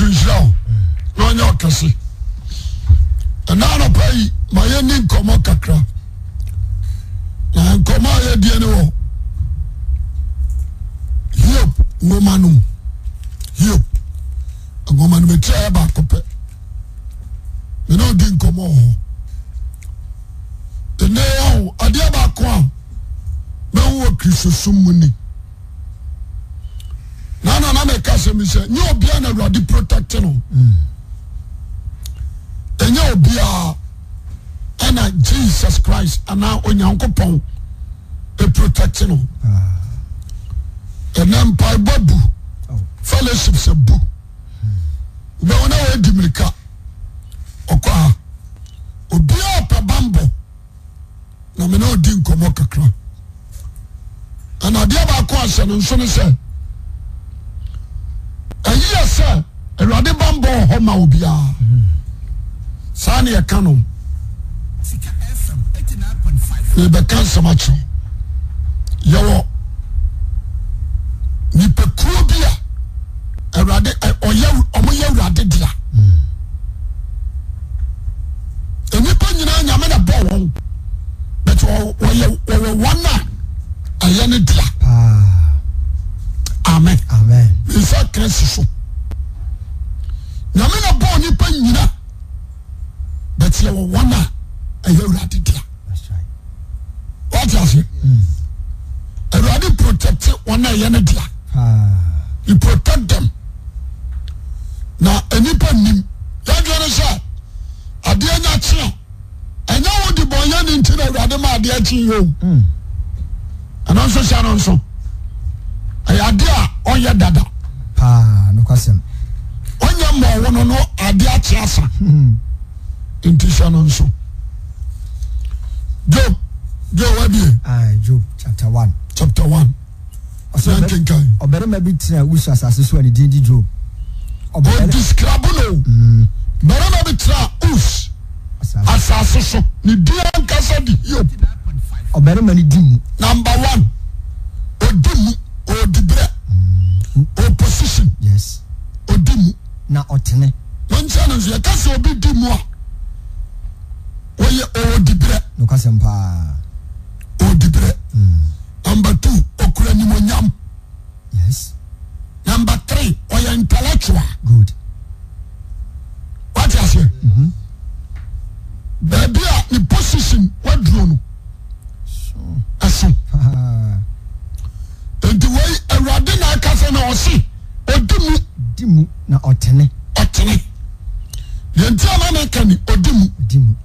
Yesu nhyira wo na ɔnyɛ ɔkɛse. Ɛna anɔpa yi ma yɛnni nkɔmmɔ kakra. Na nkɔmmɔ a yɛdie ne wɔ Hiob nwoma no mu. Hiob nwoma no mu ti a ɛyɛ baako pɛ. Me ne odi nkɔmmɔ wɔ hɔ. Ɛnɛ yɛ adeɛ baako a mɛhu wɔ Kristosom mu ni. Na na na meka sɛ mi sɛ nyɛ obiara na Awurade protect no. Ɛnyɛ obiara ɛna Jesus Christ anaa Onyankopɔn protect no. Ɛnɛ mpaebɔ bu, fellowship sɛ bu. Wobɛhu na wɔadi mmirika ɔkɔ ha. Obiara pɛ bambɔ. na me ne ɔdi nkɔmmɔ kakra. Ɛna adeɛ baako a hyɛ no nso ne sɛ ɛyi yɛ sɛ awurade bambɔ wɔ hɔ ma obiara saa ne ɛka no mebɛka nsɛm akyerɛ yɛwɔ nipakuo bi a awurade ɔyɛ ɔmo yɛ awurade dea nnipa nyinaa nyame na bɔ wɔn but wɔyɛ wɔwɔ wɔn a ɛyɛ ne dea amen nsa ka si so nyame na bɔ nnipa nyina but yɛwɔ wɔn a ɛyɛ awurade dea wate ase awurade protect wɔn a ɛyɛ ne dea he protect them na nnipa nnim yɛadwene ne sɛ adeɛ nya kye a ɛnyɛ wo de bɔnyɛ ne nti na awurade ma adeɛ kye yɛ o hmm. ɛno nso hyɛ no nso ɛyɛ adeɛ a ɔnyɛ dada paa nokwasɛm ɔnyɛ mmɔ wo no no adeɛ akye asa hmm. nti hyɛ no nso Job Job wabie ah, Job chapter 1 chapter 1 Ɔsɛ ɔbarima bi tena Us asase so a ne din de Job. Ɔdescribe no. Mm. Barima bi tena Us asase so. Ne din ankasa de Hiob. Ɔbarima no di mu. Number one, odi mu, odi brɛ, mm. opposition. Yes. Odi mu. Na ɔtene. Wɔnkyɛn no nso yɛka sɛ obi di mu a, wɔyɛ ɔwɔ dibrɛ. Nokwasɛm paa. Ɔwɔ dibrɛ. Mm. Number two, okura nimonyam. Yes. Number three, ɔyɛ intellectual. Good. Wate aseɛ? Mm-hmm. Baabi a ne position waduro no ɛso. Nti wei awurade na aka sɛ na ɔse ɔdi mu. Di mu na ɔtene. Ɔtene. Deɛ nti a na meka ni ɔdi mu. Ɔdi mu.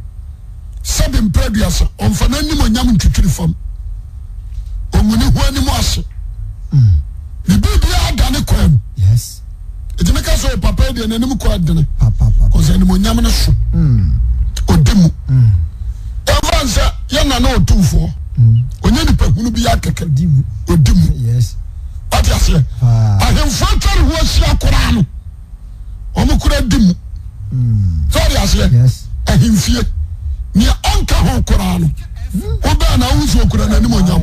Sɛbe mprɛ aduasa, ɔmfa n'animuonyam ntwitwiri fam, ɔngu ne ho anim ase. Ne biribiara da ne kwan mu. Ɛtumi ka sɛ papa yi deɛ n'anim kɔ ɛdene, kɔsɛ animuonyam no so ɔdi mu. Ɛmfa nsɛ yɛ nana ɔtumfoɔ, ɔnyɛ nipa hunu bi akɛkɛ, ɔdi mu. Wate aseɛ? Ahemfo atwa ne ho ahyia koraa no. wɔn kura di mu sɛ ɔde aseɛ ahemfie nea ɔnka ho koraa no wobɛn na ahu sɛ okura n'anim onyam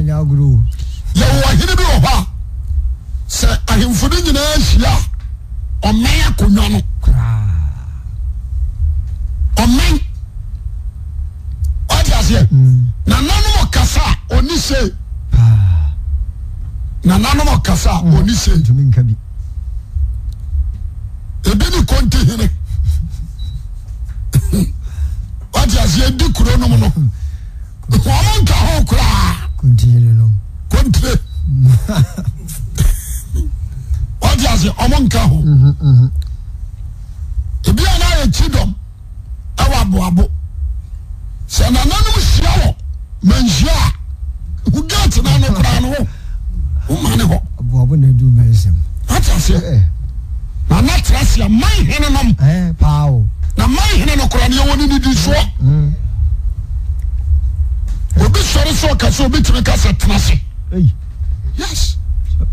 yɛwɔ ɔhene bi wɔ hɔ a sɛ ahemfo no nyinaa hyia a ɔmɛn akonnwa no ɔmɛn ɔde aseɛ nananom kasa a ɔni se nananom kasa a ɔni se. Ebi ne konti hene. Wate aseɛ di kuro nom no. Wɔn nka ho koraa. Konti hene nom. Kontire. Wate aseɛ wɔn nka ho. Mhm, mhm. Ebi a na ayɛ kyidɔm. ɛwɔ aboabo sɛ nananom hyia wɔ manhyia a wo gate no ano koraa no wo woma ne hɔ aboabo na adu mɛnsɛm wate aseɛ eh. nana tra aseɛ man hene nom eh, paa o na man hene no koraa no yɛwɔ ne nidisoɔ mm. obi sɔre sɛ ɔka sɛ obi tumi ka sɛ tena ase yes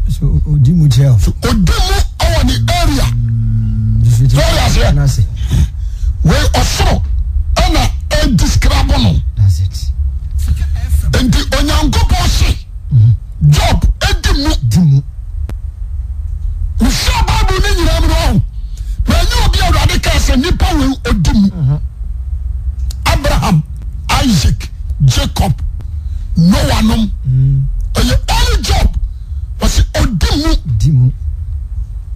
so odi mu kyerɛ so odi mu ɛwɔ ne area mm, so ɔde aseɛ wei ɔsoro ɛna ɛdescribe no nti Onyankopɔn se mm-hmm. Job edi mu di mu mehwɛ Bible ne nyinaa mu no ɔho manyɛ nipa wei odi mu. Abraham, Isaac, Jacob, Noah nom. Ɛyɛ only Job. Wɔsi odi mu. Di mu.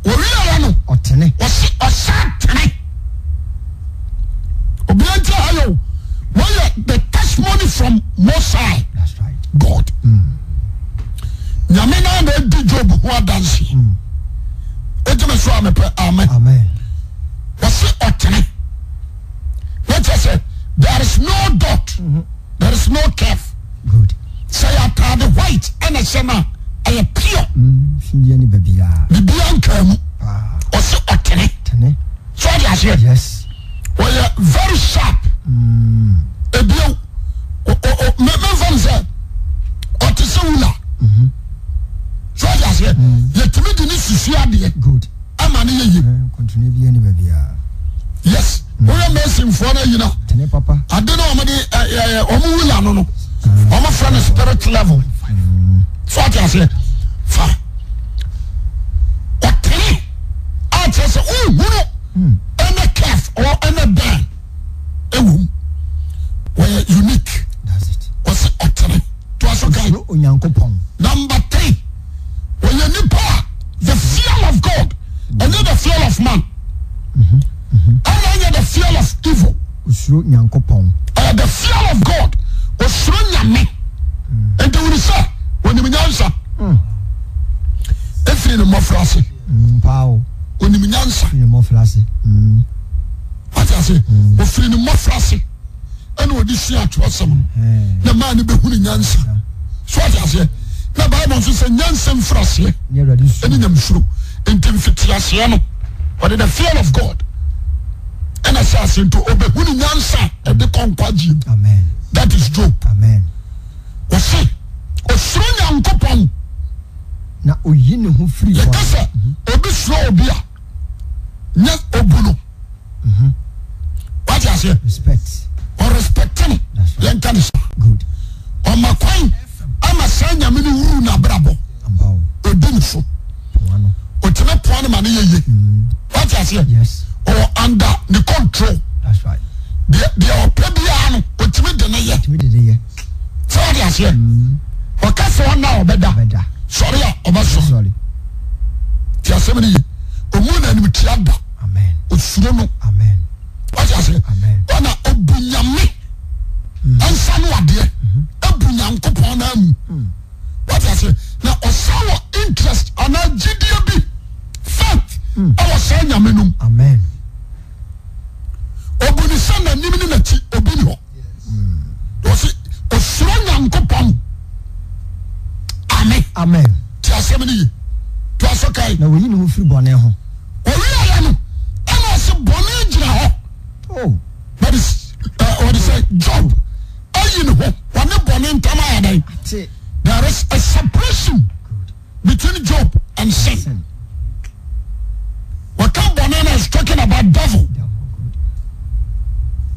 Wɔwieɛ no. Ɔtene. Wɔsi ɔsan tene. Obiara nti ha yɛ o. Wɔyɛ the testimony from Most High. That's right. God. Nyame naa na edi Job ho adanse. Wogyeme so a mepɛ amen. Amen. Wɔsi ɔtene. Na kyerɛ sɛ there is no dot. There is no curve. Good. Sɛ yɛ ataade white ɛna ɛhyɛ no a ɛyɛ pure. Fi bia ne baabiara. Bibia nkaa mu. Ɔsi ɔtene. Tene. So ɔde aseɛ. Yes. Wɔyɛ very sharp. Ebio mɛmfa no sɛ ɔte sɛ wula. So ɔde aseɛ. Yɛtumi de ne susu adeɛ. Good. Ama ne yɛ yie. Kɔntene bia ne baabiara. Yes. Woyɛ masonfoɔ no ayina. Tene papa. Ade no wɔn de ɛɛ wɔn wula no no. Wɔn fɛ no spirit level. So ɔde aseɛ. Fa. Ɔtene a kyerɛ sɛ wohunu ɛne curve or ɛne bend ɛwɔ mu. Wɔyɛ unique. That's it. Wɔsi ɔtene. To aso kan. Osuro Onyankopɔn. Number three, wɔyɛ nipa a the fear of God ɛnyɛ the fear of man. Ɛna ɛnyɛ the fear of evil. Osuro Nyankopɔn. Ɛyɛ the fear of God. Osuro Nyame. Nti wuli sɛ onim nyansa. Efiri ne mmɔfra ase. Paa o. Onim nyansa. Efiri ne mmɔfra ase. Wate ase? Ofiri ne mmɔfra ase ɛna ɔde sua atwerɛsɛm no na maa no bɛhunu nyansa. So wate aseɛ? Na Bible nso sɛ nyansa mfiri aseɛ ɛne nyamesuro. Nti mfitiaseɛ no ɔde the fear of God ɛna hyɛ aseɛ nti ɔbɛhunu nyansa a ɛde kɔ nkwagyeɛ mu. That is Job. Ɔse osuro Nyankopɔn. Na oyi ne ho firi bɔne. Yɛka sɛ obi suro obi a, nyɛ obu no. Wate aseɛ? Respect. Ɔrespecte no. Yɛnka ne saa. Good. Ɔma kwan ama saa nyame no wuru n'abrabɔ. Odi ne so. Ɔtumi poa no ma no yɛ yie. Wate aseɛ? Yes. Ɔwɔ under ne control. That's right. Deɛ deɛ ɔpɛ biara no, ɔtumi de ne yɛ. Ɔtumi de ne yɛ. Sɛ wate aseɛ? Ɔka sɛ ɔnna a ɔbɛda. Sɔre a ɔbɛsɔre. Ti asɛm no ye. Ɔmu na animtia da. Osuro no. Wate aseɛ? Ɔna ɔbu nyame nsa no adeɛ. Ebu Nyankopɔn no amu. Wate aseɛ? Na ɔsan wɔ interest anaa gyidie bi faith ɛwɔ saa nyame no mu. Ɔbu ne sɛ n'anim ne n'akyi obi ni hɔ. Ɔsi osuro Nyankopɔn. Amen. Amen. Ti asɛm no ye. To aso kae. Na oyi ne ho firi bɔne ho. Ɔwiaeɛ no, ɛna ɔsi bɔne gyina hɔ. Oh. That is, ɔde sɛ Job ayi ne ho, ɔne bɔne ntam ayɛ dɛn? Ate. There is a separation between Job and sin. Sin. Wɔka bɔne no is talking about devil.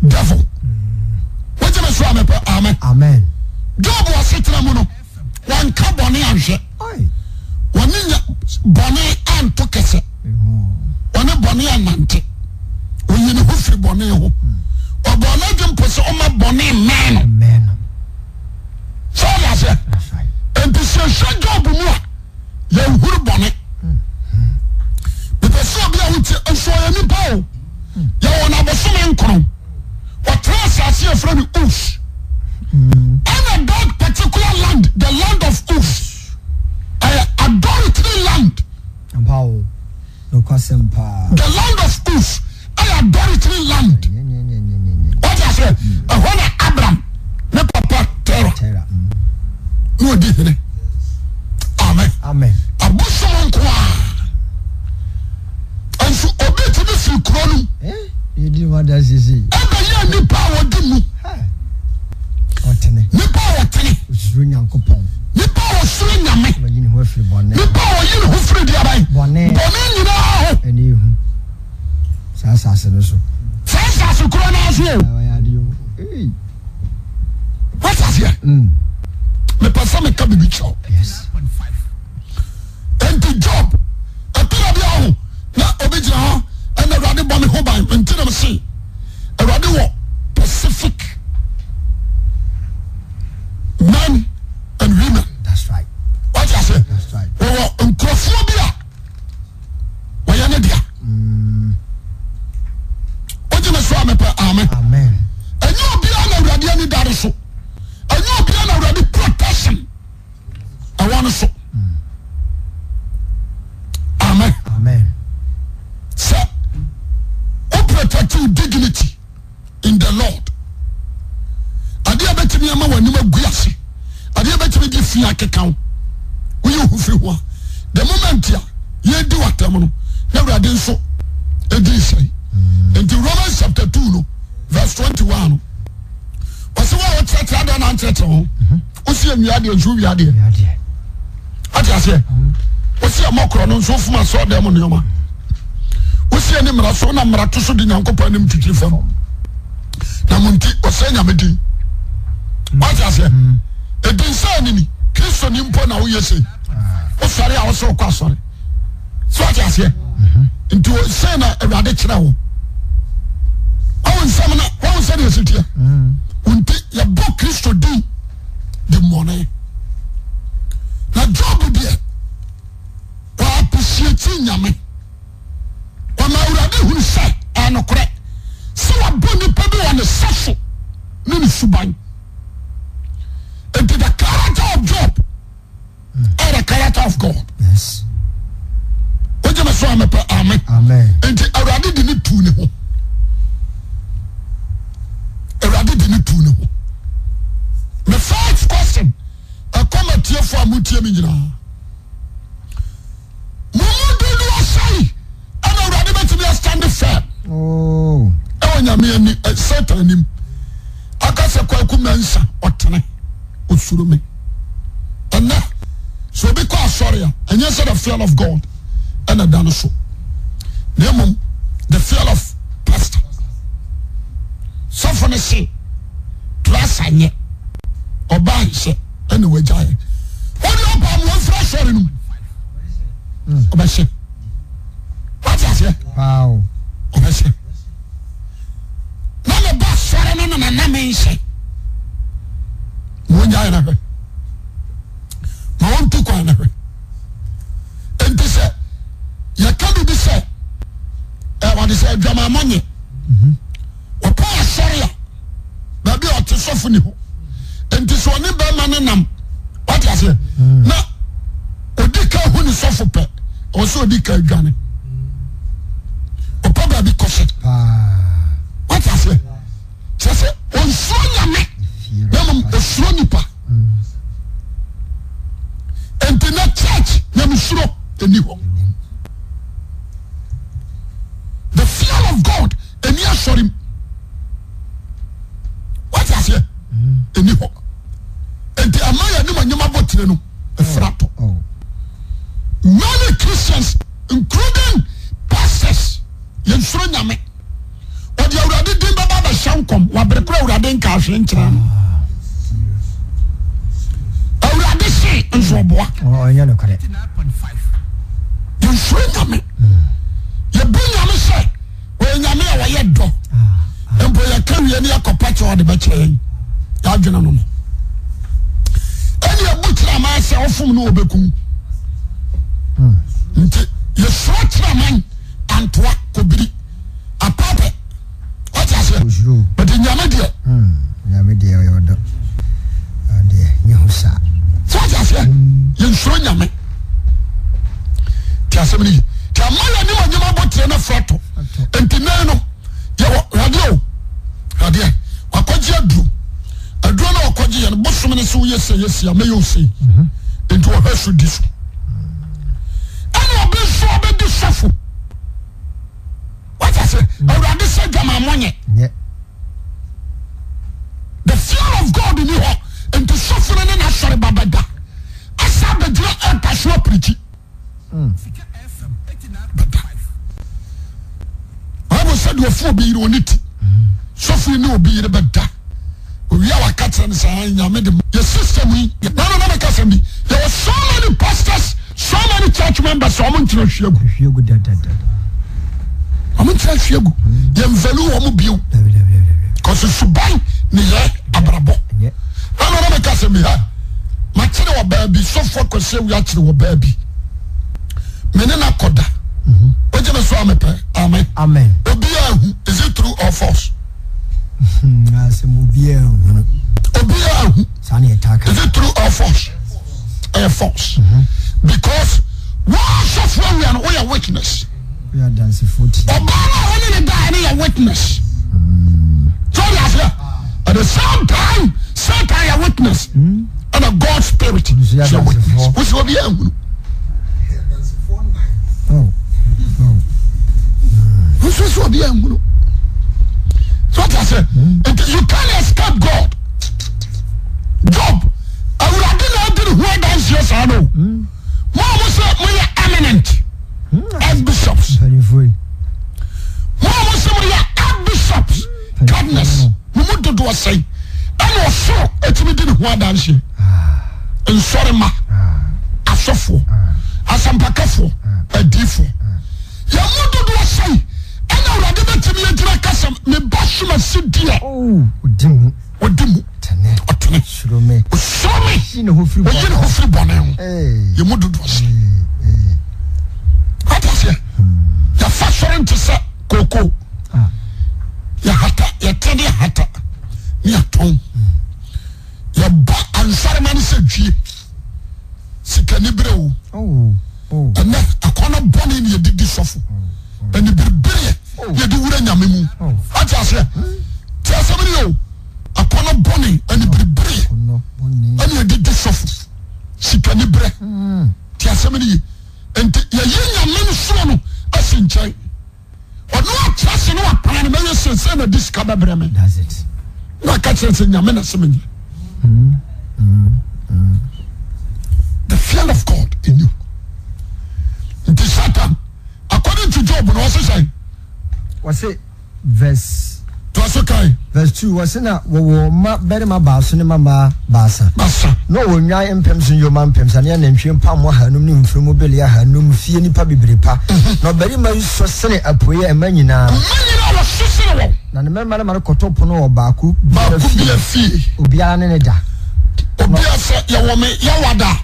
Devil. Wogye me so a mepɛ amen. Amen. Job wɔ asetena mu no, wanka bɔne anhwɛ. Wɔne nya bɔne anto kɛsɛ. Wɔne bɔne anante. Oyi ne ho firi bɔne ho. Ɔbɔɔ n'adwene mpo sɛ ɔma bɔne mmɛn no. Sɛ ɔde aseɛ. Nti sɛ ɛhwɛ Job mu a, yɛnhuru bɔne. Mepɛ sɛ obi a wotie nso ɔyɛ nipa o. Yɛwɔ no abosome nkron. Ɔtena asase a yɛfrɛ no Us. Ɛna that particular land, the land of Us, ɛyɛ adultery land. The land of Us ɛyɛ adultery land. Wọ́n ti ase ɛhɔ na Abraham ne papa Terah na odi hene. Amen. Amen. Abosom nko a. Nso obi tumi firi kuro no mu. Ɛbɛyɛ nipa a wɔdi mu. Nipa a wɔtene. Osuro Nyankopɔn. Nipa a wɔsuro Nyame. Wɔyi ne ho afiri bɔne. Nipa a wɔyi ne ho firi deɛ bɛn. Bɔne. Bɔne nyinaa ho. Ɛne ehu. Saa asase no so. Saa asase koro no so o. What's aseɛ? Mepɛ sɛ meka biribi kyerɛ wo. Yes. Enti Job, ɛtɔ da bi a ho na obi gyina hɔ ɛna Awurade bɔ me ho. ho ban. Nti na mese Awurade wɔ Pacific men and women. That's right. Wate ase? That's right. Wɔwɔ nkurɔfoɔ bi a wɔyɛ ne dea. Wogye me so a mepɛ amen. Amen. Ɛnyɛ obiara na Awurade ani dare so. Ɛnyɛ obiara na Awurade protection ɛwɔ no so. Amen. Amen. Sɛ wo protect your dignity in the Lord. Adeɛ a bɛtumi ama w'anim agu ase. Adeɛ a bɛtumi de fi akeka wo. Woyi ho firi ho a. The moment a yɛdi w'atɛm no, na Awurade nso ɛdi nsɛn. Nti Romans chapter 2 no verse 21 no. Ɔsɛ wo a wokyerɛkyerɛ adeɛ na ankyerɛkyerɛ ho. Wosi awia adeɛ nso wia adeɛ. Ate aseɛ? Wosi ɛmɔ korɔ no nso wofom asɔ dɛm nneɛma. Wosi ɛni mmara so na mmara to so di Nyankopɔn anim twitwiri fam. Na mo nti ɔsɛ nyame din. Wate aseɛ? Ɛdin sɛ ɛni ni. Kristo ni mpo na woyɛ sei. Wosɔre a wosɛ wokɔ asɔre. So wate aseɛ? Nti sei na Awurade kyerɛ wo. Wawo nsɛm na wawo sɛ deɛ ɛsi teɛ. Nti yɛbɔ Kristo din de mmɔne. Na Job deɛ ɔappreciate Nyame. Ɔma Awurade hunu sɛ ɛyɛ nokorɛ sɛ wabɔ nipa bi wɔ ne sɛso ne ne suban. Nti the character of Job ɛyɛ the character of God. Yes. Wogye me so a mepɛ amen. Amen. Nti Awurade de ne tuu ne ho. Awurade de ne tuu ne ho. Me first question ɛkɔ ma tiefo a motie me nyinaa. Mo mu dodoɔ sɛn ɛna Awurade bɛtumi astande firm oh. ɛwɔ Nyame ani eh, Satan anim aka sɛ Kwaku Mensah ɔtene osuro me. Ɛnɛ sɛ obi kɔ asɔre a ɛnyɛ sɛ the fear of God ɛna da no so na mmom the fear of pastor sɔfo no se trasa nyɛ ɔbaa nhyɛ ɛna wagyaeɛ wode ɔbaa mu ɔmfiri asɔre no mu ɔbɛhyɛ wate aseɛ ɔbɛhyɛ na ne ba sɔre no na nana me nhyɛ ma ɔnyaeɛ no hwɛ ma ɔntu kwan no hwɛ enti sɛ yɛka biribi sɛ wɔde sɛ adwamammɔ nye Ɔkɔ asɔre a, baabi a ɔte sɔfo ni hɔ. Nti sɛ ɔne bɛrima no nam, wate aseɛ, hmm. na ɔdi ka hu ne sɔfo pɛ, ɔwɔ sɛ ɔdi ka adwane. Ɔpɛ baabi kɔhyɛ. Wate aseɛ, kyerɛ sɛ ɔnsuro nyame na mmom ɔsuro nipa. Hmm. Nti na church nyamesuro ɛni hɔ. The fear of God ɛni asɔre mu wate aseɛ ɛni hɔ nti ama yɛ anim anyam abɔtire no ɛfira tɔ oh. many Christians including pastors yɛnsuro nyame ɔde awurade din bɛba bɛhyɛ nkɔm wabere kora awurade nka ahwee nkyerɛ no awurade se nso ɔboa yɛnsuro nyame yɛbu nyame sɛ Ɔyɛ Nyame a ɔyɛ dɔ. Mpo yɛka wie ne yɛkɔpa kyɛ ɔde bɛkyɛ yɛn. Yɛadwene no no. Ɛne ɛbu kyerɛ aman sɛ ɔfom no ɔbɛkum. Nti yɛsuro kyerɛ aman antoa kɔbiri apapɛ. Wate aseɛ? But Nyame deɛ. Nyame deɛ ɔyɛ ɔdɔ. Ɔdeɛ nyɛ ho saa. Sɛ wate aseɛ? Yɛnsuro Nyame. Te asɛm no yi. Te ama yɛ anim anyam abɔteɛ no afra tɔ. Nti nan no yɛwɔ hwadeɛ o. Hwadeɛ. Wakɔgye aduro. Aduro no ɔkɔgye yɛ no bosom no sɛ woyɛ sɛ yɛ si a mɛyɛ ose. Mhm. Nti ɔhwɛ so di so. Ɛna ɔbi nso ɔbɛdi sɔfo. Wate aseɛ? Awurade sɛ dwamammɔ nyɛ. The fear of God ni hɔ nti sɔfo no ne n'asɔre ba bɛda asa abɛgyina altar so apirikyi. Bɛda. Bible sɛ deɛ ɔfo obi yere ɔne ti. Sɔfo yi ne obi yere bɛda. Owia waka kyerɛ no sɛ ah, nyame de yɛ system yi. Na na na meka sɛm bi. Yɛwɔ so many pastors, so many church members a wɔn nkyerɛ hwie gu. Hwie gu dadadada. Wɔn nkyerɛ ahwie gu. Yɛn value wɔn bio. Kɔsi suban ne yɛ abrabɔ. Ɛna na meka sɛ mi ha. Makyere ɔbaa bi sɔfo akɔsi awi akyere ɔbaa bi. Me ne na kɔda. Wogye me so a mepɛ. Amen. Amen. Obiara hu. Is it true or false? Asɛm obiara hu. Obiara hu. Saa na yɛtaa ka. Is it true or false? Ɛyɛ false. Because wɔn sɔfo awia no woyɛ witness. Woyɛ adansefoɔ ti. Ɔbaa no a wɔne ne daa no yɛ witness. So ɔde aseɛ. At the same time, Satan yɛ witness. Ɛna God spirit yɛ witness. Wosi obiara hu. Nso sɛ obi anhunu. So what I say? Nti you can't escape God. Job, Awurade na adi ne ho adanseɛ saa no. Mo a mo sɛ moyɛ eminent archbishops. Mo a mo sɛ moyɛ archbishops, cardinals, mo mu dodoɔ sɛn ɛna ɔsoro ɛtumi di ne ho adanseɛ. Nsɔremma, asɔfoɔ, asɛmpakafoɔ, adiifoɔ. Yɛn mu dodoɔ sɛn ɛna Awurade bɛtumi agyina kasa me ba somasi deɛ. Ɔdi mu. Ɔdi mu. Ɔtene. Osuro me. Osuro me. Oyi ne ho firi bɔne ho. Yɛn mu dodoɔ sɛn. Wate aseɛ? Yɛfa sɔre nte sɛ kooko. Yɛhata, yɛte ne yɛhata ne yɛtɔn. Yɛbɔ ansarema no sɛ dwie. Sikaniberɛ o. Ɛnɛ akɔnɔ bɔne ne yɛde di sɔfo. Aniberebereɛ ne yɛde wura nyame mu. Wate aseɛ? Te asɛm no yɛ o. Akɔnɔ bɔne, aniberebereɛ ɛne yɛde di sɔfo. Sikaniberɛ. Te asɛm no ye. Nti yɛyi nyame no suro no asi nkyɛn. Ɔno atra ase na waplan no mɛyɛ sei sei na de sika bɛbrɛ me. That's it. Na aka kyerɛ sɛ nyame na sɛ menyɛ. The fear of God in you. Nti Satan, according to Job no ɔse sɛn? Wɔse verse. Toa so kan. Verse 2 wɔse na wɔwɔ mma barima baason ne mmammaa baasa. Baasa. Na wɔwɔ nnwan mpemson, yoma mpemsa, ne anantwie mpamho ahanum ne mfunumu bereɛ ahanum, fie nnipa bebree pa. Na ɔbarima yi sɔ sene apueeɛ mma nyinaa. Mma nyinaa wɔso sene wɔn. Na ne mmarima no ma no kɔtɔ pono wɔ baako biara Baako fie, biara fie. obiara ne ne da. Obiara sɛ yɛwɔ me yawada a,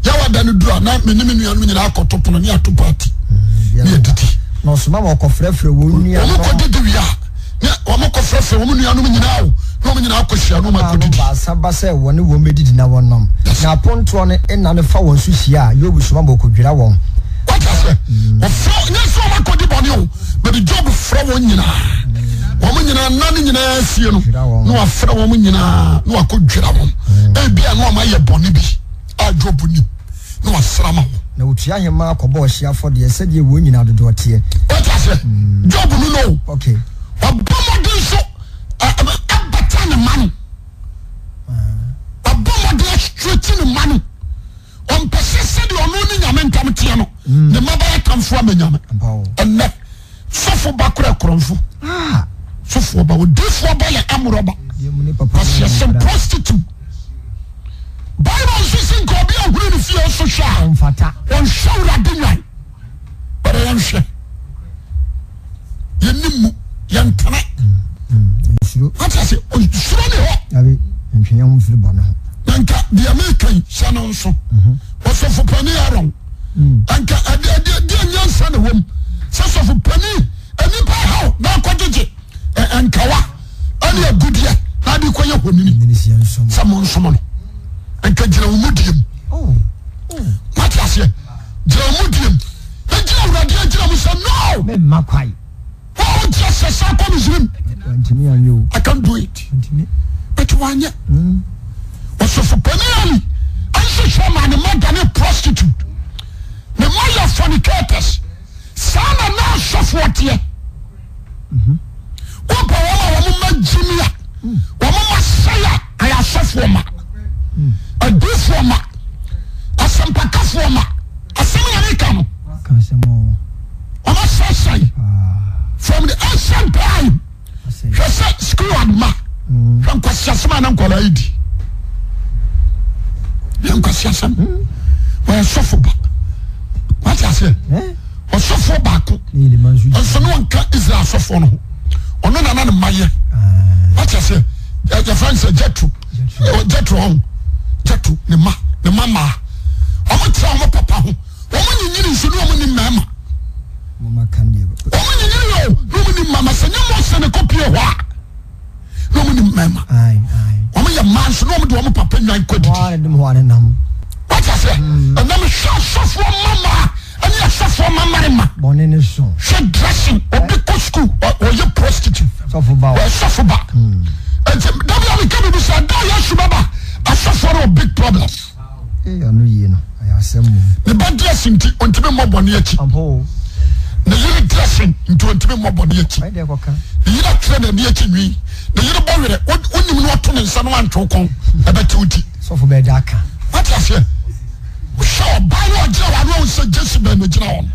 yawada no duru a na me ne me nuanom nyinaa akɔto pono ne ato party ne adidi. Na ɔsoma ma wɔkɔfrɛfrɛ wɔn nuanom. Wɔn kɔdidi wie a, ne wɔn kɔfrɛfrɛ wɔn nuanom nyinaa o, na wɔn nyinaa akɔhyia na wɔn Maa no akɔdidi. baasa ba sɛ wɔne wɔn bɛdidi na wɔnom. Na apontoɔ no nna no fa wɔn so hyia a, Yoab soma ma wɔkɔdwira wɔn. Wate aseɛ? Ɔfrɛ, nyɛ sɛ wɔn akɔdi bɔne o, but Job frɛ wɔn nyinaa. Wɔn nyinaa, nna no nyinaa asie no, na wafrɛ wɔn nyinaa na wakɔdwira wɔn. Ebia na wɔn ayɛ bɔne bi a Job nim, na wasra ma wɔn. Na wɔtua ahemmaa kɔbɔ ɔhyeɛ afɔdeɛ sɛdeɛ wɔn nyinaa dodoɔ teɛ. Wate aseɛ? Job no no. Okay. Ɔbɔ mmɔden so ɛbata ne ma no. Ɔbɔ mmɔden astreti ne ma no. Ɔmpɛ sɛ sɛdeɛ ɔno ne Nyame ntam teɛ no, ne mma bɛyɛ atamfo ama Nyame. Ɛnnɛ, sɔfo ba kora korɔmfo. Ah. Sɔfoɔ ba, odiifoɔ ba yɛ amorɔba. Kwasiasɛm, prostitute. Bible nso se nka obi ahunu ne fie so hwɛ a, ɔnhwɛ Awurade nwan. Bɛrɛ yɛnhwɛ. Yɛnni mu, yɛntene. Wate ase, nsuro ni hɔ. Ntwe yɛn ho mfiri bɔne ho. Na nka deɛ meka yi hyɛ no nso. Mhm. Ɔsɔfo panin Aaron. Mm. Nka ɛdeɛ ɛdeɛ deɛ nyansa na wɔm sɛ sɔfo panin nnipa haw na akɔgyegye nkawa ɛne agudeɛ na ade kɔyɛ honini sɛ mo nsom no. Nka gyina wɔn mu diem. Oh. Oh. Wate aseɛ gyina wɔn mu diem. Egyina awurade agyina mu sɛ no. Mɛmma kwae. Wɔn ti ase sa kɔ Misrim. Wantumi anyɛ o. I can do it. Wantumi. But wanyɛ. Ɔsɔfo panin Ali nhwehwɛ ma ne mma dane prostitute. Ne mma yɛ fornicators. Saa na na asɔfoɔ teɛ. Wopɛ wɔn a wɔn mma gyimi a, wɔn mma sɛe a, ɛyɛ asɔfoɔ ma. Adiifoɔ ma. Asɛmpakafoɔ ma. Asɛm na meka no. Wɔasɛesɛe from the ancient time. Hwɛ sɛ school adma. Hwɛ nkwasiasɛm a na nkwadaa yi di. Hwɛ nkwasiasɛm. Wɔyɛ sɔfo ba. Wate aseɛ? Ɔsɔfoɔ baako. Nso ne ɔnka Israel asɔfoɔ no ho. Ɔno na na ne mma yɛ. Wate aseɛ? Yɛfrɛ no sɛ Jethro. Jethro ɔho. Jethro ne mma ne mma mmaa. Wɔn tena wɔn papa ho. Wɔn nyinyini nso ne wɔn ni mmarima. Wɔn nyinyini yɛ o ne wɔn ni mmarima. Sɛ nye Mose ne kɔ pie hɔ a. na wɔn nim mmarima wɔn yɛ mmaa nso na wɔn de wɔn papa nwan kɔ didi wọ́n ti ase ɛnam hwɛ asɔfoɔ mmammaa ɛne asɔfoɔ mmamarima hwɛ dressing obi kɔ school ɔyɛ prostitute ɔyɛ sɔfo ba nti dabi a mi ka bibi sɛ ɛda yɛ su bɛba asɔfoɔ no wɔ big problem. Ne ba dressing nti ɔntumi mmɔ bɔne akyi. Ne yere dressing nti ɔntumi mmɔ bɔne akyi. Ne yere atwerɛ n'ani akyi nwi. Ne yere bɔ werɛ wonim no ɔto ne nsa no antwe wo kɔn ɛbɛte wo ti. Sɔfo bɛɛ da aka. Wate aseɛ? Wohwɛ ɔbaa no ɔgyina hɔ ano ahu sɛ Jezebel na gyina hɔ no.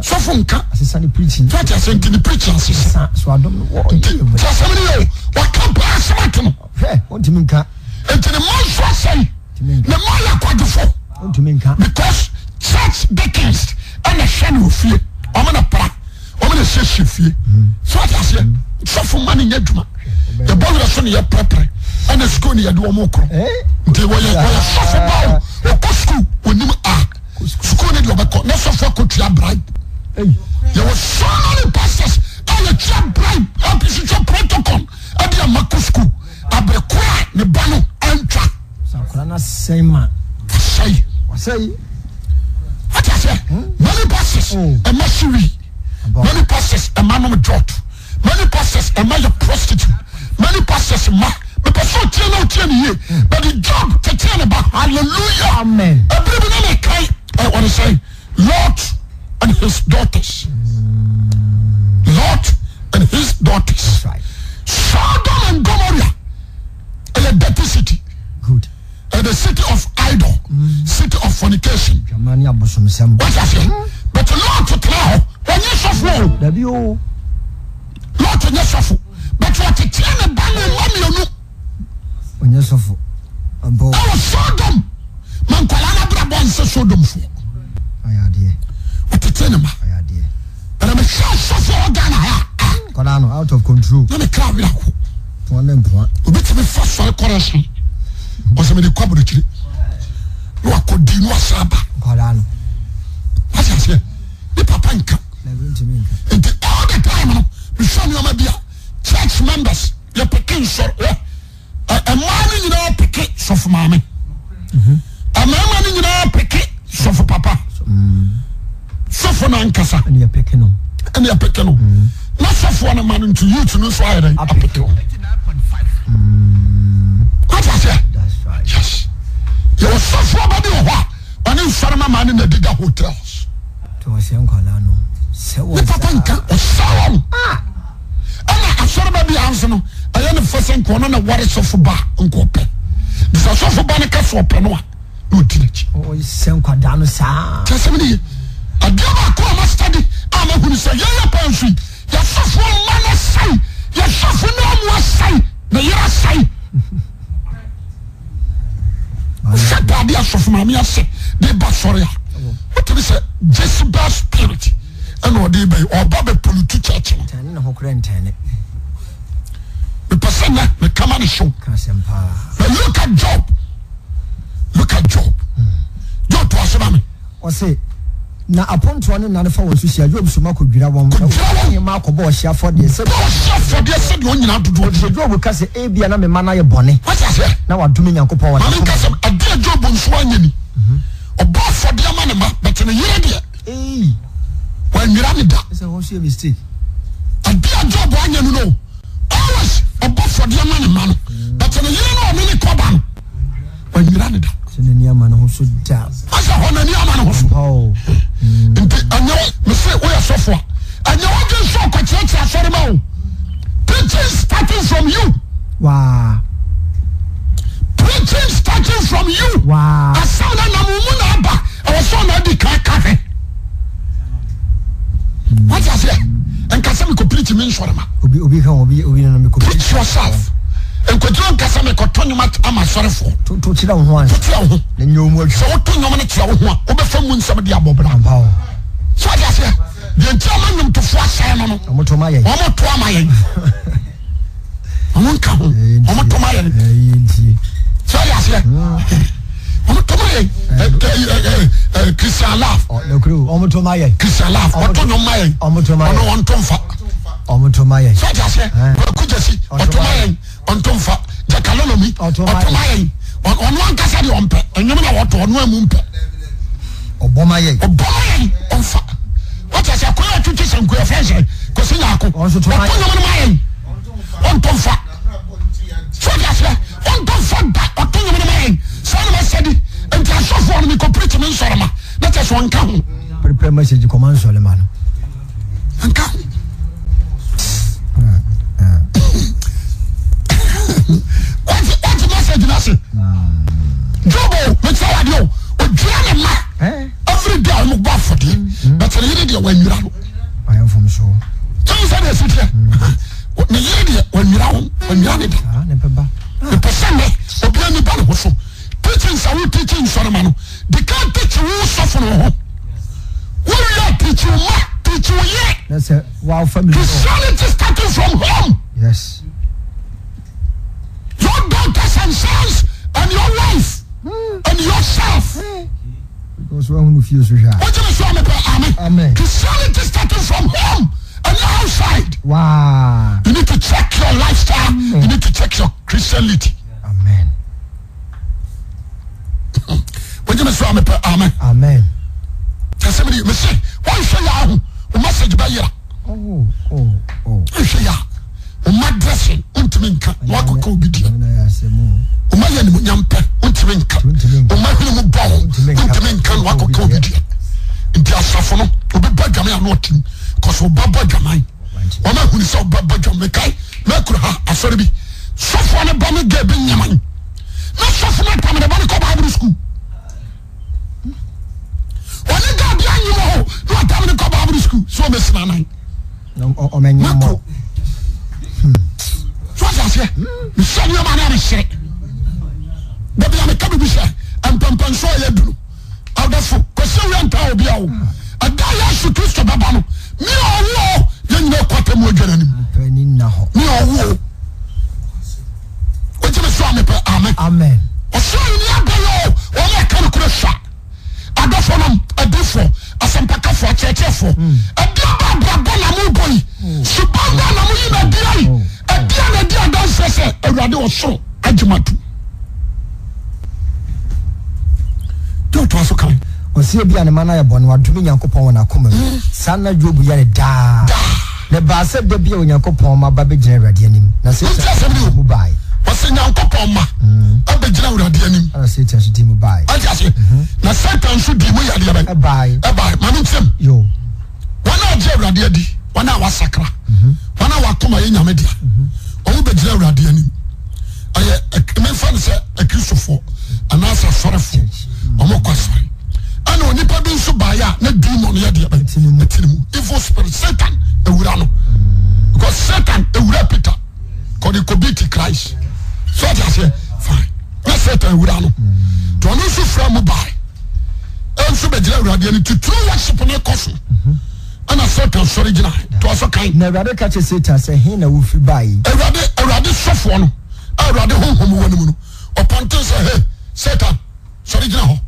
Sɔfo nka. Asesa ne preaching. Wate aseɛ? Nti ne preaching asesa. Nti asɛm no yɛ o. Waka paa asɛm ato no. Hwɛ, ɔntumi nka. Nti ne mma nso asɛe. Ne mma yɛ akwadwofo. Ɔntumi nka. Because church deacons ɛna hwɛ no ofie. Wɔn na pra. Wɔn na siesie fie. So ate aseɛ. Sɔfo mma no nyɛ adwuma. Yɛbɔ werɛ so na yɛprɛprɛ. Ɛna sukuu na yɛde wɔn korɔ. Nti wɔyɛ wɔyɛ sɔfo ba o. Ɔkɔ sukuu onim a. Sukuu ne deɛ ɔbɛkɔ na sɔfo akɔtua bribe. Yɛwɔ so many pastors a yɛtua bribe apihwehwɛ protocol. ɛde ama kɔ sukuu abere koro a ne ba no antwa. Sɛ akwadaa no asɛe ma. Asɛe. Wasɛe. Wate aseɛ? Hmm? Many pastors oh. ɛma siwi. Many pastors ɛma nom jot. Many pastors ɛma yɛ prostitute. Many pastors ma. Mepɛ sɛ ɔtie na ɔtie ne yie. Hmm. But the job tetee ne ba. Hallelujah. Amen. Ɛbere bi na ne kan ɔde sɛn Lot and his daughters. Lot and his daughters. Right. Sodom and Gomorrah ɛyɛ dirty city. Good. Uh, the city of idol, mm. city of fornication. Jamani abosomsɛm. What's that say? Mm. But Lot tena hɔ, ɔnyɛ sɔfo o. Dabi o. Lot nyɛ sɔfo, but ɔteteɛ ne ba ne mma mmienu. Ɔnyɛ sɔfo. Ɛwɔ Sodom ma nkwadaa no abrabɔ nsɛ Sodomfoɔ. Ɔyɛ adeɛ. Ɔtete ne ma. Ɔyɛ adeɛ. Ɛna mehwɛ asɔfo wɔ Ghana ha a. Nkwadaa no out of control. Na me kra werɛ ho. Poa ne mpoa. Obi tumi fa sɔre kɔrɛhyen. Ɔsɛ mede kɔ aburokyire. Na wakɔ di na wasan aba. Nkwadaa no. Wate aseɛ? Ne papa nka. Nti all the time no mehwɛ nneɛma bi a church members yɛpeke nsɔre wɔ mmaa no nyinaa peke sɔfo maame mmarima no nyinaa peke sɔfo papa sɔfo no ankasa ɛne ɛpeke no ɛne ɛpeke no na sɔfoɔ no ma no nti youth no nso ayɛ dɛn apeke wɔn wate aseɛ yes yɛwɔ sɔfoɔ ba bi wɔ hɔ a ɔne nsɔre ma maa ne na deda hotels ne papa nka ɔsɛ wɔn. Ɛna asɔreba biara nso no, ɛyɛ ne fɛ sɛ nka ɔno na ware sɔfo ba nka ɔpɛ. Nti sɛ sɔfo ba no ka sɛ ɔpɛ no a, na ɔdi n'akyi. Ɔsɛ nkwadaa no saa. Kyɛ sɛm ne ye. Adeɛ baako a mastadi a mahunu sɛ yɛyɛ paa nso yi, yɛsɔfoɔ mma no asɛe, yɛsɔfo no amu asɛe, ne yere asɛe. Wohwɛ ataade a sɔfo maame ahyɛ de ba sɔre a, wotumi sɛ Jezebel spirit ɛna ɔde ba yi, ɔba bɛ pollute church no. Ntɛne ne ho korɛ ntɛne. Mepɛ sɛ nɛ mekama ne show. Ka asɛm paa. But look at Job. Look at Job. Job to ase ma me. Ɔse, Na apontoɔ no nane fa wɔn so hyia, Yob soma kɔdwira wɔn, na Kɔdwira wɔn wɔn. nhema akɔbɔ ɔhyeɛ afɔdeɛ sɛdeɛ Bɔ ɔhyeɛ afɔdeɛ sɛdeɛ wɔn nyinaa dodoɔ Efisɛ teɛ. Job ka sɛ, Ebia na me mma no ayɛ bɔne, Wate aseɛ? na wɔadome Nyankopɔn wɔ Ma menka n'akoma sɛ, mu. adeɛ a Job nso anyɛ ni. Ɔbɔ afɔdeɛ ma ne mma, but ne yere deɛ, Ei! wannwira no da. Ɛsɛ hɔ nso yɛ mistake. Adeɛ a Job anyɛ no no, always ɔbɔ afɔdeɛ ma ne mma no, but ne yere no a ɔne ne kɔba no, wanyira ne da. Sɛ n'ani ama ne ho so da. Asɛ hɔ n'ani ama ne ho so. Nti ɛnyɛ wo mese woyɛ sɔfo a ɛnyɛ w'adwene sɛ ɔkɔkyerɛkyerɛ asɔre ma o. Preaching starting from you. Waa. Preaching starting from you. Waa. Asɛm na nam wo mu na aba ɛwɔ sɛ ɔna adi kan ka hwɛ. Wate aseɛ? Nka sɛ mekɔ preach me nsɔre ma. Obi obi ka obi obi na mekɔ preach yourself. Nkogyina nka sɛ mekɔto nnwom ama asɔrefoɔ. To to kyerɛ wo ho ansa. To kyerɛ wo ho. Na nyɛ wɔn adwuma. Sɛ woto nnwom no kyerɛ wo ho a, wobɛfa mu nsɛm de abɔ bra. Ampa o. So wate aseɛ? Deɛ nti a ma nnwomtofoɔ asɛe no no. Wɔn to ma yɛn. Wɔn to ama yɛn. Wɔn nka ho. Wɔn to ma yɛn. Sɛ ɔyɛ aseɛ. Wɔn to ma yɛn. Christian love. Wɔn to ma yɛn. Christian love. Wɔn to nnwom ma yɛn. Wɔn to ma yɛn. Ɔno wɔn to nfa. Wɔn to ma yɛn. Sɛ ɔyɛ aseɛ. Kwaku Gyasi. Ɔto ma yɛn. Ɔnto nfa. Jakalolomi. Ɔto ma yɛn. Ɔno ankasa deɛ ɔmpɛ. Nnwom na wɔto ɔno amu mpɛ. Ɔbɔ ma yɛn. Ɔbɔ ma yɛn. Ɔnfa. Wɔte ase akɔyɛ ɔtwitwi sanku yɛ fɛn sɛ kɔsi nyaako. Ɔnso to ma Ɔto nnwom no ma yɛn. Ɔnto nfa. So ɔte aseɛ ɔnto nfa da ɔto nnwom no ma yɛn. Saa na masɛ di. Nti asɔfoɔ no mekɔ preach me nsɔre ma na kyɛ sɛ ɔnka ho. Prepare message kɔma nsɔre ma no. Nka ho. Wate wate message no ase. Job o mekyerɛ wo adeɛ o odwira ne ma every day a wɔn bɔ afɔdeɛ mm. but ne yere deɛ wɔnwira no. Ayɛ mfomsoɔ. Kyɛn sɛ deɛ ɛsi teɛ ne yere deɛ wɔnwira ho wɔnwira ne da. Mepɛ sɛ nnɛ obi ani ba ne ho so teaching sɛ wo teaching nsɔrema no de ka teach wo sɔfo no ho wowie teach wo ma teach wo yere. Na sɛ wa family. Christianity starting from home. Yes. Your daughters and sons and your wife mm. and yourself. Mm. Because when you feel so shy. What you say, Amen. Amen. Christianity starting from home and outside. Wow. You need to check your lifestyle. Mm. You need to check your Christianity. Amen. Wogye me so a mepɛ amen. Amen. Kyɛ mi mese wɔnhwɛ yɛ aho o message bɛyera. Oh, oh, oh. Nhwɛ yɛ a o ma dressing wontumi nka na wakɔka obi deɛ. O ma yɛ animuonyam pɛ wontumi nka. O ma hwene mu bɔ ho wontumi nka na wakɔka obi deɛ. Nti asafo no obi bɔ adwaman a na ɔtim kɔsɔ ɔba bɔ adwaman. Wɔn ahuni sɛ ɔba bɔ adwaman mekae mɛkura ha asɔre bi sɔfoɔ no ba ne gɛ bi nyaman. Na sɔfo no atam ne ba no kɔ Bible school. Ɔne guy bi anyim hɔ na ɔtam no kɔ Bible school so ɔmɛsina anan. Mako. So ɔte aseɛ. Mehyɛ nneɛma ne amehyere. Dabi a meka biribi sɛ mpɛmpɛnso a yɛadu no. Adɔfo, kwasi awia ntaa obi a o. Ɛda Yesu Kristo bɛba no, me a ɔwo o, yɛn nyinaa kɔ atemmu adwa n'anim. Me a ɔwo o. Wogye me so a mepɛ amen. Amen. Ɔsoro ahenni abɛyɛ o, wɔn a ɛka no koro sua. Adɔfo nom, adifoɔ, asɛmpakafoɔ, akyerɛkyerɛfoɔ. Hmm. Ɛde aba abrabɔ na mo bɔ yi. Hmm. Suban bɛ na mo yi na di ayi. Hmm. Ɛde a na di adanseɛ sɛ Awurade ɔsoro agye ma tu. Tí o tó aso kan. Ɔsi ebi a ne ma no ayɛ bɔne, wadome Nyankopɔn wɔ n'akoma mu. Saa na Job yɛ no daa. Na ɛbaa sɛ da bi a Onyankopɔn mma ba bɛgyina Awurade anim, na Satan Wonti asɛm no dii mu bae. Ɔsɛ Nyankopɔn mma abɛgyina Awurade anim. Ɛna Satan nso dii mu bae. Ɔte ase? Na Satan nso dii mu yɛ adeɛ bɛn? Ɛbae. Ɛbae. Ma me nkyerɛ mu. Yo. Wɔn a wɔgye Awurade adi, wɔn a wɔasakra, wɔn a wɔakoma yɛ Nyame dea, wɔn bɛgyina Awurade anim. Ɛyɛ memfa no sɛ Akristofoɔ anaasɛ asɔrefoɔ, wɔn kɔ asɔre. Ɛna onipa bi nso baeɛ a na demon yɛ deɛ bɛn? Ɛte ne mu. Evil spirit, Satan awura no. Because Satan awura Peter. Kɔde kɔbi ti Christ. So ɔte aseɛ? Fine. Na Satan awura no. Nti ɔno nso fira mu baeɛ. Nso bɛgyina Awurade anim. Nti true worship no kɔ so. Ɛna Satan sɔre gyina. Toa so kan. Na Awurade ka kyerɛ Satan sɛ, He na wofiri baeɛ yi? Awurade, Awurade sɔfoɔ no, a Awurade honhom wɔ ne mu no, ɔpɔnten sɛ, He, Satan, sɔre gyina hɔ.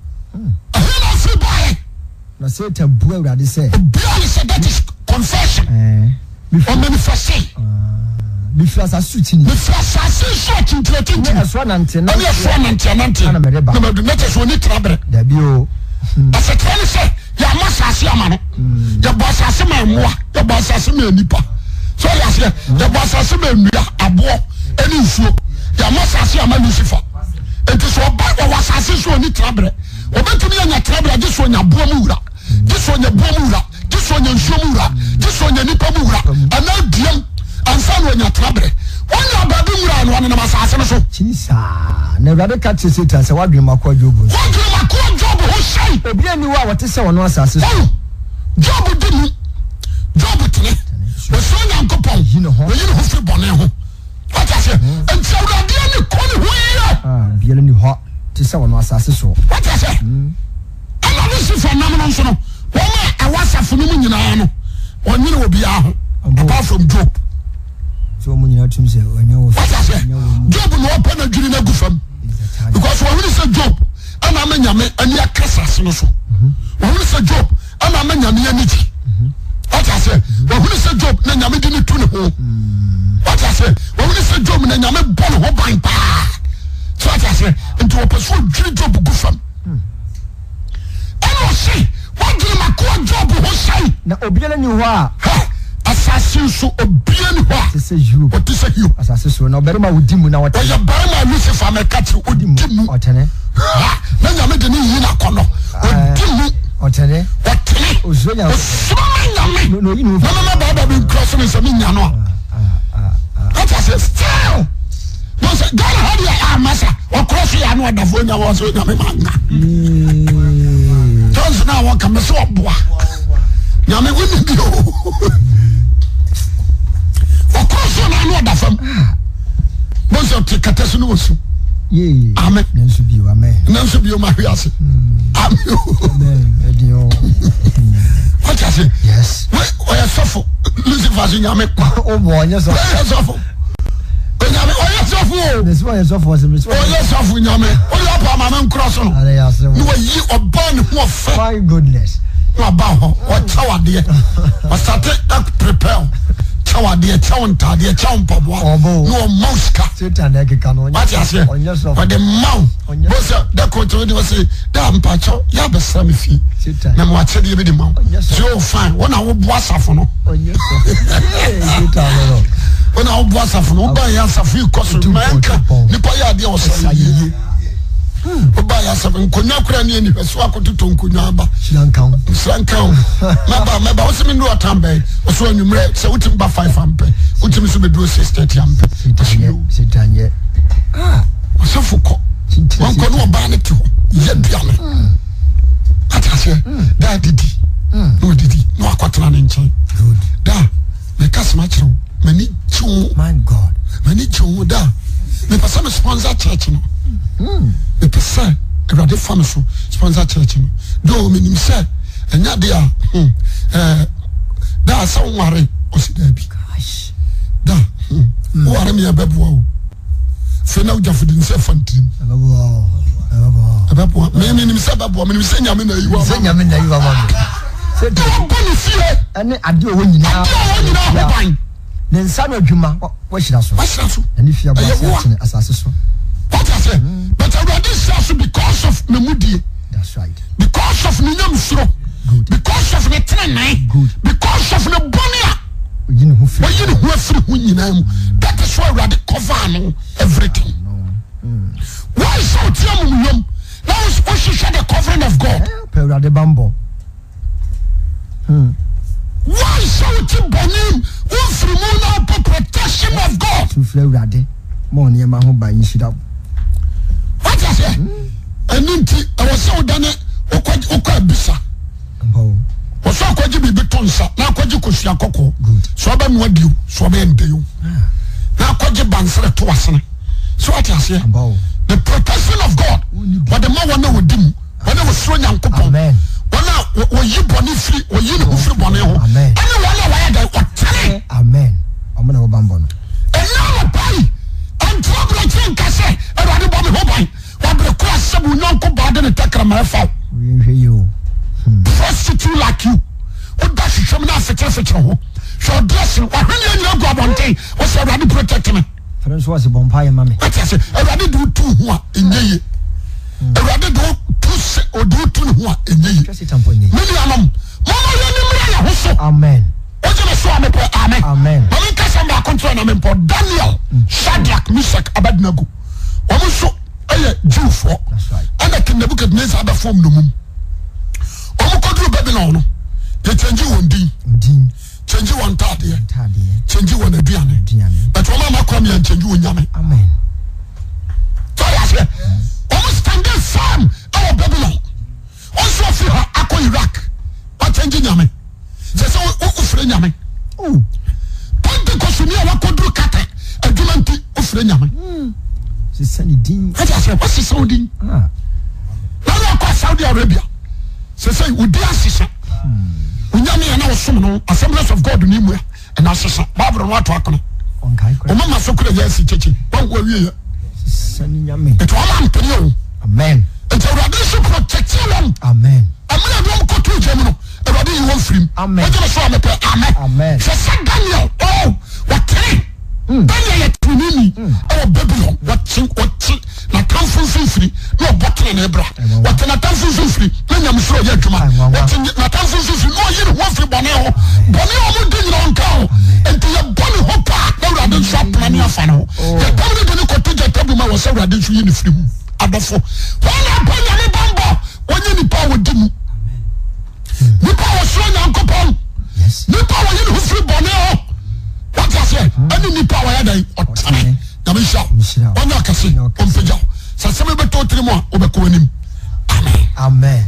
Ɛhe na wofiri baeɛ? Na Satan bua Awurade sɛ. Obua no sɛ, That is confession. Ɔmanifɛse. Mefiri asase so kyini. Mefiri asase so akyinkyinakyinkyini. Ne ɛso ananteananteɛ. Ɛne ɛso ananteananteɛ. Ɛna mede ba. Na madu na kyɛ sɛ ɔni trabrɛ. Dabi o. Asekyerɛ ne sɛ yɛama asase ama no. Yɛbɔ asase ma mmoa. Yɛbɔ asase ma nnipa. So ɔyɛ aseɛ. Yɛbɔ asase ma nnua, aboɔ, ɛne nsuo. Yɛama asase ama Lucifer. Nti sɛ ɔba ɔwɔ asase so ɔni trabrɛ. Ɔbɛtumi anya trabrɛ gye sɛ ɔnya aboɔ mu wura. Gye sɛ ɔnya buo mu wura. Gye sɛ ɔnya nsuo mu wura. Gye sɛ ɔnya nipa mu wura. Anaa duam ansa na ɔnya tenaberɛ. Ɔnya baabi nwura na ɔnenam asase no so. Kyini saa. Na Awurade ka kyerɛɛ Satan sɛ, Woadwene m'akoa Job ho sɛn? Woadwene m'akoa Job ho sɛn? Obiara nni hɔ a ɔte sɛ ɔno asase so. Wahu? Job di mu. Job tene. Ɔsuro Nyankopɔn. Oyi ne ho. Oyi ne ho firi bɔne ho. Wate aseɛ? Nti Awurade ani kɔ ne ho yie. Ah, obiara nni hɔ te sɛ ɔno asase so. Wate aseɛ? Ɛna Lucifer nam no nso no, wɔn a ɛwɔ asafo no mu nyinaa no, Ɔnwene obiara ho apart from Job. Wate aseɛ? Job na ɔpɛ na dwiri no agu fam because wɔhunu sɛ Job ɛna ama nyame ani aka asase no so. Wɔhunu sɛ Job ɛna ama nyame ani gye. Wate aseɛ? Wɔhunu sɛ Job na nyame de ne tu ne ho. Wate aseɛ? Wɔhunu sɛ Job na nyame bɔ ne ho ban paa. So wate aseɛ? Nti wɔpɛ so ɔdwiri Job gu fam. Ɛna ɔse, Woadwene m'akoa Job ho sɛn? Na obiara nni hɔ a. Hwɛ, asase so obiara nni hɔ a. Ɔte sɛ Hiob. Ɔte sɛ Hiob. Asase so, na ɔbarima a ɔdi mu na ɔtene. Ɔyɛ barima a Lucifer mɛka kyerɛ, ɔdi mu. Ɔtene. Ha, na Nyame de ne yi n'akɔnnɔ. Ɔdi mu. Ɔtene. Ɔtene. Ɔsuro Nyankopɔn. Ɔsuro ma Nyame. Na ɔyi ne ho. Na mɛma baaba bi nkura so ne sɛ menya no a. Wate aseɛ? Still. Wɔn sɛ Ghana ha deɛ a masa ɔkorɔ so yɛ ano ɔdafoɔ nya wɔn sɛ onyame ma nka. Johnson a wɔka mɛ sɛ ɔboa nyame woni bi o. Ɔkorɔ so na ano ɔda fam. Wɔn sɛ ɔte kɛtɛ so ne wɔ su. Amen. Nanso bio amen. Nanso bio ma hwe ase. Amen. Wɔte ase. Yes. Ɔyɛ sɔfo Lucifer so nyame kwa. Ɔyɛ sɔfo. Onyame ɔyɛ sɔfo o. Mesi ɔyɛ sɔfo ɔsɛ mesi. Ɔyɛ sɔfo nyame. Ɔyɛ ɔpa maame nkorɔ so no. Na wayi ɔbaa ne ho ɔfɛ. My goodness. Na ɔba hɔ ɔkyɛw adeɛ. Ɔsate prepare kyɛw adeɛ kyɛw ntaadeɛ kyɛw mpaboa. Na ɔma wo sika. Satan na ɛkeka no. Wate aseɛ. Ɔde ma wo. Bó sɛ dɛ kò tí o de ɔsè dɛ mpakyɛw yɛ abɛsra mi fie. Na mo akyɛdeɛ bi de ma wo. Sɛ o fine wɔn na wo bu asafo no. Wɔn na wo bu asafo no. Wo ba yɛ asafo yi kɔ so. Mɛ nka nipa yɛ adeɛ ɔsɛ yie. Wo ba yɛ asafo nkonnwa kura ni ɛni hwɛ so akototo nkonnwa aba. Nhyira nka wo. Mɛba mɛba wɔsɛ mi ndu ɔtan bɛn. Ɔsɛ ɔnyumrɛ sɛ wotumi ba five ampɛ. Wotumi so bɛ duro 6:30 ampɛ. Ɔsɔfo kɔ wɔnkɔ ne ɔbaa no te hɔ yɛ aduane ate aseɛ daa didi na ɔdidi na wakɔtena ne nkyɛn daa meka sɛm akyerɛ wo m'ani gye wo m'ani gye wo daa mepɛ sɛ me sponsor church no mepɛ sɛ awurade fa me so sponsor church no doo menim sɛ ɛnyɛ de a ɛɛ daa sɛ wonware ɔsi daabi da woware me ɛbɛboa o afei na wogyafo de nsɛ fa ntirim ɛbɛboa memenim sɛ ɛbɛboa menim sɛ nyame na ayiwa sɛ nyame na ayiwa ma me ɛbɔ ne fie ɛne adeɛ ɔwɔ nyinaa adeɛ ɔwɔ nyinaa ho ban ne nsa no adwuma wahyira so wahyira so na ne fie abɔ ase akyene asase so wate ase but awurade hyira so because of ne mudie that's right because of ne nyamesuro because of ne tenenee because of ne bɔne a Oyi ne ho firi Wayi ne ho afiri ho nyinaa mu. That is why Awurade cover no everything. Why sɛ ɔte amumuyam na wohwehwɛ the covering of God? Pɛ Awurade bammɔ. Why sɛ wote bɔne mu womfiri mu na wopɛ protection of God? Su frɛ Awurade ma ɔnneɛma ho ban nhyira wo. Wate aseɛ? Ɛno nti ɛwɔ sɛ wodane wokɔ abisa. Wɔsɛ ɔkɔgye biribi to nsa na akɔgye kosua kɔkɔɔ sɛ ɔbɛnoa bio sɛ ɔbɛyɛ ndeyo ah. na akɔgye bansere to asene so ate aseɛ the protection of God wɔde ma wɔn a wɔdi mu wɔn a wɔsuro Nyankopɔn wɔn a wɔyi bɔne firi wɔyi ne ho firi bɔne ho ɛne wɔn a wɔyɛ dɛ wɔtene. Amen. Wɔn na wɔbammɔ no. Ɛnyɛ anɔpa yi ɛntra aburokyire nka sɛ Awurade bɔ me ho ban. Wabere koro asɛm wo yɔnko baa de ne tɛkrɛma ɛfa wo. Nhwɛ yie o. Hmm. Prostitute like you. Woda hwehwɛ mu na afekyere ho. Hwɛ ɔde ase wahweneɛ nyina gu abɔnten. Wɔsɛ Awurade protect me. Fɛrɛ nso wɔsɛ bɔ mpa yɛ ma me. Wate ase Awurade de wotu ho a ɛnyɛ yie. Hmm. Awurade de wotu se ɔde wotu ne ho a ɛnyɛ yie. Me nuanom mama yɛn ni mmra yɛ ho so. Amen. Wogye me so a mepɛ amen. Amen. Ma menkasa baako nkyerɛ na mempɔ Daniel, Shadrach, Meshach, Abednego. Wɔn nso yɛ Jewfoɔ. Ɛna King Nebuchadnezzar abɛfam nnommum. Wɔn kɔduru Babylon no, yɛkyɛngye wɔn din, kyɛngye wɔn ntaadeɛ, kyɛngye wɔn aduane. But wɔn ama kwan yɛn kyɛngye wɔn nyame. Sɔre aseɛ. Wɔn standing firm ɛwɔ Babylon. Wɔn nso afiri ha akɔ Iraq. Wɔakyɛngye nyame. Sɛ sɛ wofrɛ nyame. Pentecost ni a wakɔduru kata adwuma nti wofrɛ nyame. Sesa ne din. Wate aseɛ wasesa wo din. Na wakɔ Saudi Arabia. Sɛ sɛ wodi asesa. Wo nyame. Daniel na ɔsom no Assemblies of God ne mua ɛna asesa Bible no ato akono. Ɔmo ma so kura yɛ asi kyekye wɔn wɔ awie yɛ. Nti wɔn ampene o. Amen. Nti Awurade nso protect wɔn. Amen. Ɛmuna de wɔn kɔto gya mu no Awurade yi wɔn firim. Amen. Wɔgye me so a mepɛ amen. Amen. Hwɛ sɛ Daniel oh wɔtene. Hmm. Daniel yɛ teneneni hmm. ɛwɔ Babylon wɔte wɔte n'atamfo mfimfini na ɔbɔ tenenee bra wɔte n'atamfo mfimfini na nyamesoro ɔyɛ adwuma wɔte n'atamfo mfimfini na ɔyi ne ho afiri bɔne ho bɔne a wɔn di nyina ɔnka ho nti yɛbɔ ne ho paa na awurade nso apena ne afa ne ho oh. yɛtam ne de ne kɔto gyata bu ma wɔ sɛ awurade nso yi ne firi mu adɔfo wɔn na abɔ nyame bɔmbɔ wɔnyɛ nipa a wɔdi mu nipa a wɔsoro nyankopɔn nipa a wɔyi ne ho firi bɔne ho wɔte aseɛ ɛne nipa a wɔyɛ dɛn ɔtene nyame nhyira wo ɔnyɛ ɔkɛse ɔmpagya wo sɛ asɛm bɛtɔ tiri mu a wobɛkɔ anim amen amen.